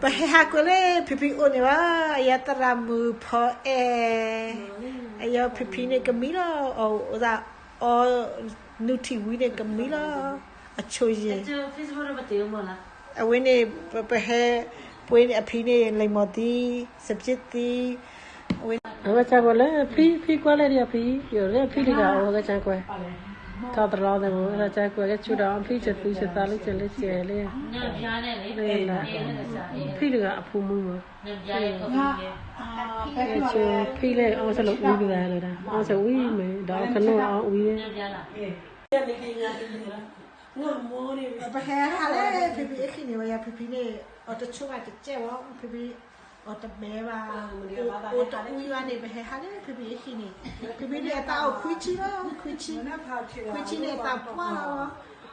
ပဟဲဟးကွဲးလၢဖံဖံအိၣ်န့ၣ်ဘၣ်, အယသရၣ်မုၣ်ဖီအဲၣ်, အယဖံဖံန့ၣ်ကမံလီၤ, အီၣ်, အီၣ်, နုၢ်ထံဝံၤန့ၣ်ကမံလီၤ, အဆိယ့ၣ်, အဝဲန့ၣ်, ပဟဲ, ပှ့ၤန့ၣ်အဖံန့ၣ် လံာ်မီၢ်သံ, စပျ့သံ, အဝဲကကွဲးလၢဖံ, ဖံကွၢ်လဲၣ်ဒံးအဖံ, ယိၣ်လၢဖံတဂၤအိၣ်ဝဲကကွဲး, ထီသရီသ့ၣ်မ့ၢ် ကကွဲးကဆူဒီး ဖံကသူကသးလၢကလဲၤကဲၤလၢ လၢ, ဖံတဂၤအဖိမုၣ်မ့ၢ်, ဖံလၢအီၣ်ဆၢလၢဝံၤကသးလၢဒၣ် အီၣ်ဆၢဝံၤမ့ၢ် ဒီးအီၣ်ကနိၣ်အီၣ်ဝံၤ ပဟဲဟးလၢဖံဖံအဟံၣ်န့ၣ် ဝဲယၤဖံဖံန့ၣ် အီၣ်တဆိဘၣ်တကဲဘၣ်, ဖံဖံအီၣ်တဘဲဘၣ်, အိၣ်တဝံၤဘၣ်န့ၣ် ပဟဲဟးလၢဖံဖံအဟံၣ်န့ၣ်, ဖံဖံန့ၣ်အသးအိၣ်ခွံဆံလီၤ, ခွံဆံ, ခွံဆံန့ၣ်အသးပှၢ်လီၤ,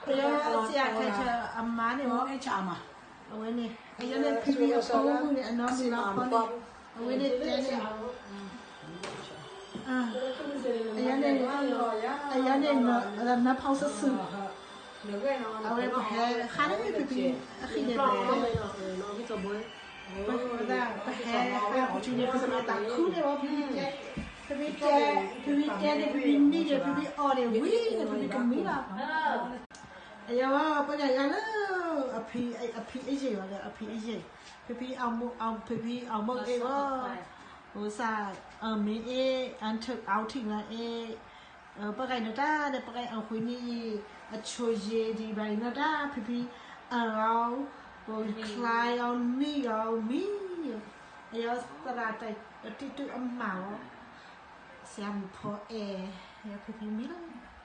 ပယီၤစံးအခဲဆၢအမါန့ၣ်မ့ၢ် အဝဲန့ၣ် အယဲန့ၣ်ဖံဖံအဖိမုၣ်န့ၣ် အနီၢ်မုၢ်လီၤဖီန့ၣ်, အဝဲန့ၣ်တဲန့ၣ် အယဲန့ၣ်, အယဲန့ၣ်, နၢ်ဖီစၢ်စၢ်, အဝဲပဟဲဟးလၢဖံဖံအဟံၣ်န့ၣ် ပဟဲ, ပဟဲဟးဖံဖံန့ၣ် ဖံဖံအသးခုန့ၣ်လီၤ, ဖံဖံတဲ, ဖံဖံတဲ, ဖံဖံတဲန့ၣ် ဖံဖံမံန့ၣ် ဖံဖံအီၣ်န့ၣ် ဝံၤန့ၣ် ဖံဖံကမံလီၤ အယဝဲပကယၤလၢ အဖံ, အဖံအယံာ်ဝဲဒီး အဖံအယံာ်, ဖံဖံ, ဖံဖံအီၣ်မ့ၢ်အ့ၣ်ဝဲ, အိၣ်စၢ်, မ့ၢ်အ့ၣ်, outing လၢအ့ၣ်, ပကဲနီၤတၢ်ဒီး ပကဲအီၣ်ဃုနံၣ်, အဆိယ့ၣ်ဒံးဘၣ်နီၤတၢ် ဖံဖံ, အအီၣ်, ပချါအီၣ်နံၣ်အီၣ်မံ, အယသရၣ်တၢ်တံတူၢ်အမါလီၤ, စံးမုၢ်ဖီအဲၣ်, ဖံဖံမံလီၤ